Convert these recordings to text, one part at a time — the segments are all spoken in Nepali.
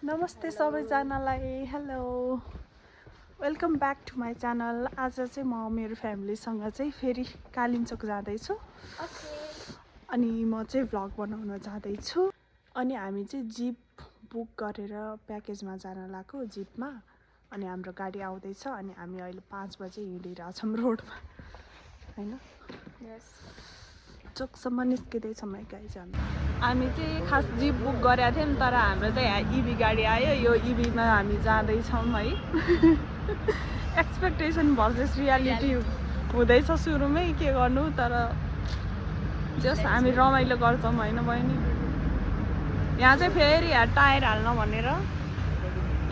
नमस्ते सबैजनालाई hello welcome back to my channel. आज चाहिँ म मेरो फ्यामिलीसँग चाहिँ फेरि कालिम्पोङ जाँदैछु अनि म चाहिँ भ्लग बनाउन जाँदैछु। अनि हामी चाहिँ जिप बुक गरेर प्याकेजमा जान लाग्यो जिपमा। अनि हाम्रो गाडी आउँदैछ अनि हामी अहिले 5 बजे हिँडिरहेछौँ रोडमा हैन। चोकसम्म निस्किँदैछौँ है गाइज। हामी चाहिँ खास जिप बुक गरेका थियौँ तर हाम्रो चाहिँ यहाँ इभी गाडी आयो। यो इभीमा हामी जाँदैछौँ है। एक्सपेक्टेसन भर्सेस रियालिटी हुँदैछ सुरुमै के गर्नु, तर जस्ट हामी रमाइलो गर्छौँ होइन बहिनी। यहाँ चाहिँ फेरि यहाँ टायर हाल्न भनेर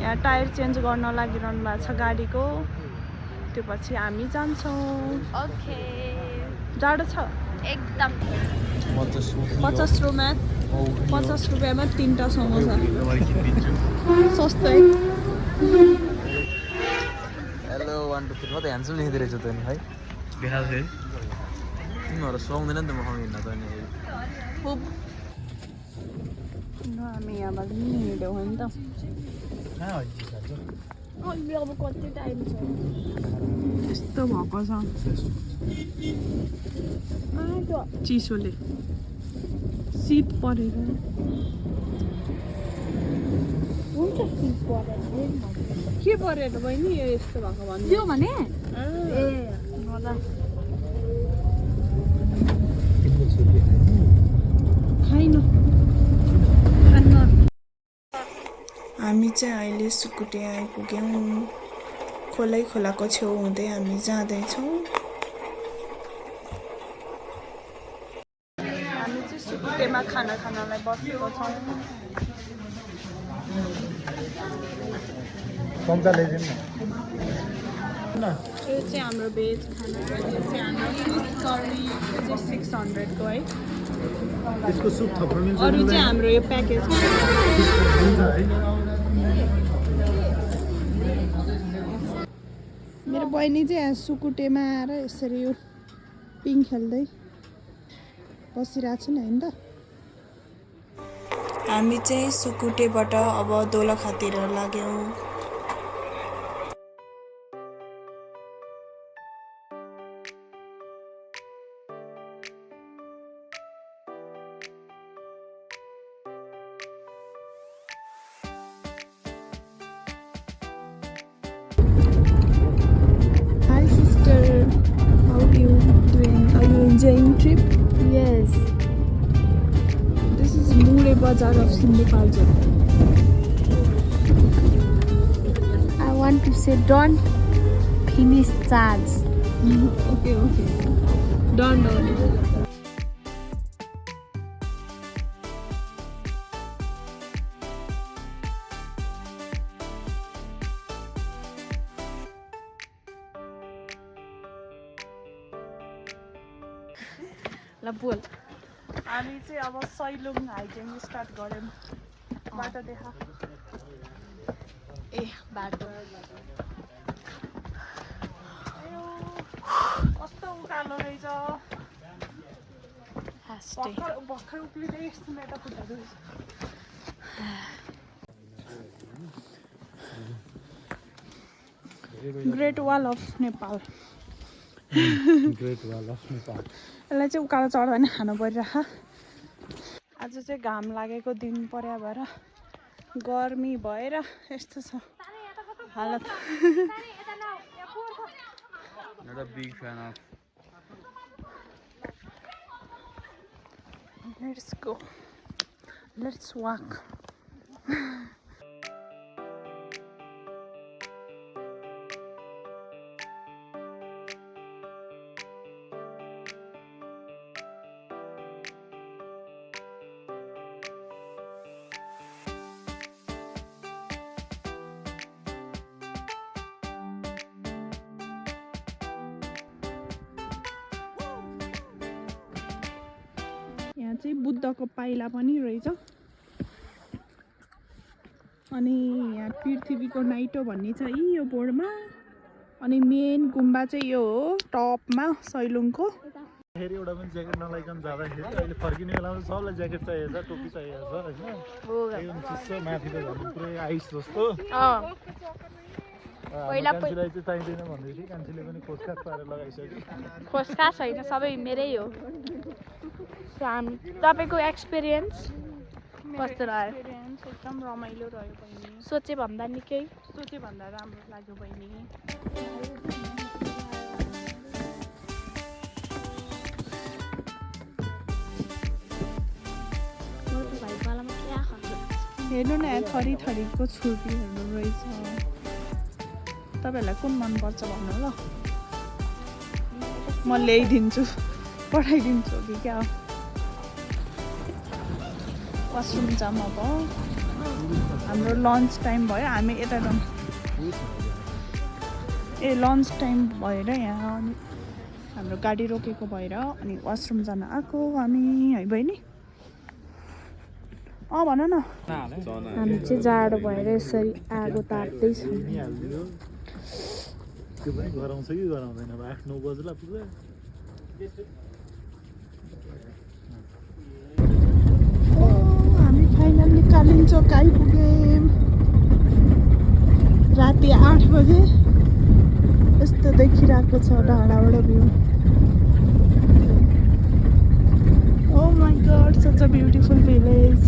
यहाँ टायर चेन्ज गर्न लागिरहनु भएको छ गाडीको। त्यो पछि हामी जान्छौँ। ओके जाडो छ एकदम। 50 रुपियाँमा 3टा समोसा सस्तै। हेलो 1 2 3 म त ह्यान्डसम लेख्दै रहेछ त नि है बिहाल फेरि तिमीहरू सुहाउँदैन नि त म हिँड्न त नि हामी यहाँबाट नि हिँड्यौँ होइन त। अब कति टाइम छ यस्तो भएको छ चिसोले शीत परेर। हुन्छ शीत परेर के परेर बहिनी यो यस्तो भएको भन्नु त्यो भने ए मजा खाइन। हामी चाहिँ अहिले सुकुटे आइपुग्यौँ। खोलाको छेउ हुँदै हामी जाँदैछौँ। हामी चाहिँ सुकुटेमा खाना खानलाई बसेको छौँ। यो चाहिँ हाम्रो भेज खाना, यो चाहिँ हाम्रो फिस करी, यो चाहिँ 600 को है। यसको सुप थप्नु मिल्छ। अरू चाहिँ हाम्रो यो प्याकेज मेरो बहिनी चाहिँ यहाँ सुकुटेमा आएर यसरी यो पिङ खेल्दै बसिरहेको छ नि होइन त। हामी चाहिँ सुकुटेबाट अब दोलखातिर लाग्यौँ। Hi sister, how are you doing? Are you enjoying trip? yes This is Mure Bazaar of Sindhupaljo. I want to say don't finish charge Okay. Done. ल बोल। हामी चाहिँ अब सैलुङ हाइकिङ स्टार्ट गऱ्यौँ। बाटो देखा ए बाटो कस्तो उकालो रहेछ। भर्खर उक्लिँदै यस्तो मेटा खुट्टा रहेछ। Great wall of Nepal. Great wall of Nepal. यसलाई चाहिँ उकालो चढ्दा पनि खानु परिरहेछ। आज चाहिँ घाम लागेको दिन पर्या भएर गर्मी भएर यस्तो छ हालत। Not a big fan of Let's go. Let's walk. यहाँ चाहिँ बुद्धको पाइला पनि रहेछ। अनि यहाँ पृथ्वीको नाइटो भन्ने छ यो बोर्डमा। अनि मेन गुम्बा चाहिँ यो हो टपमा सैलुङको। फेरि एउटा पनि ज्याकेट नलाइकन जाँदाखेरि अहिले फर्किने बेलामा सबलाई ज्याकेट चाहिएको छ टोपी चाहिएको छ होइन त्यही पनि चिसो माथि त झन् पुरै आइस जस्तो कान्छीलाई चाहिँ चाहिँदैन भन्दै थिएँ कान्छीले पनि खोजखाज पारेर लगाइसक्यो खोजका छैन सबै मेरै हो तपाईँको एक्सपिरियन्स कस्तो रह्यो एक्सपिरियन्स एकदम रमाइलो रह्यो बहिनी सोचे भन्दा निकै सोचे भन्दा राम्रो लाग्यो बहिनी हेर्नु न यहाँ थरी थरीको छुर्पीहरू रहेछ तपाईँहरूलाई कुन मनपर्छ भन्नु ल म ल्याइदिन्छु पठाइदिन्छु कि क्या वासरुम जाम अब हाम्रो लन्च टाइम भयो हामी यता ए लन्च टाइम भएर यहाँ अनि हाम्रो गाडी रोकेको भएर अनि वासरुम जान आएको हामी है बहिनी भन न हामी चाहिँ जाडो भएर यसरी आगो ताप्दैछौँ हालिदियो त्यो पनि गराउँछ कि गराउँदैन अब 8-9 बज्ला पुग्यो हामी फाइनल्ली कालिम्पोङ आइपुग्यौँ राति 8 बजे यस्तो देखिरहेको छ डाँडाबाट view oh my God such a beautiful village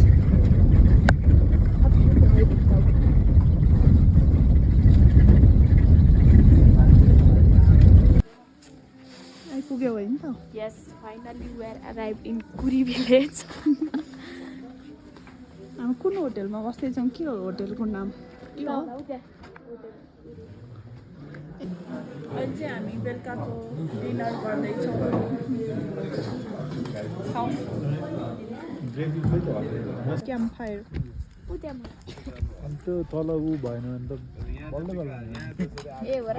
आइपुग्यो होइन त यस finally we are arrive in Kuri village हामी कुन होटेलमा बस्दैछौँ के हो होटेलको नाम अहिले चाहिँ हामी बेलुकाको डिनर गर्दैछौँ क्याम्प फायर अन्त तल ऊ भएन भने त बल्ल बल्ल ए हो र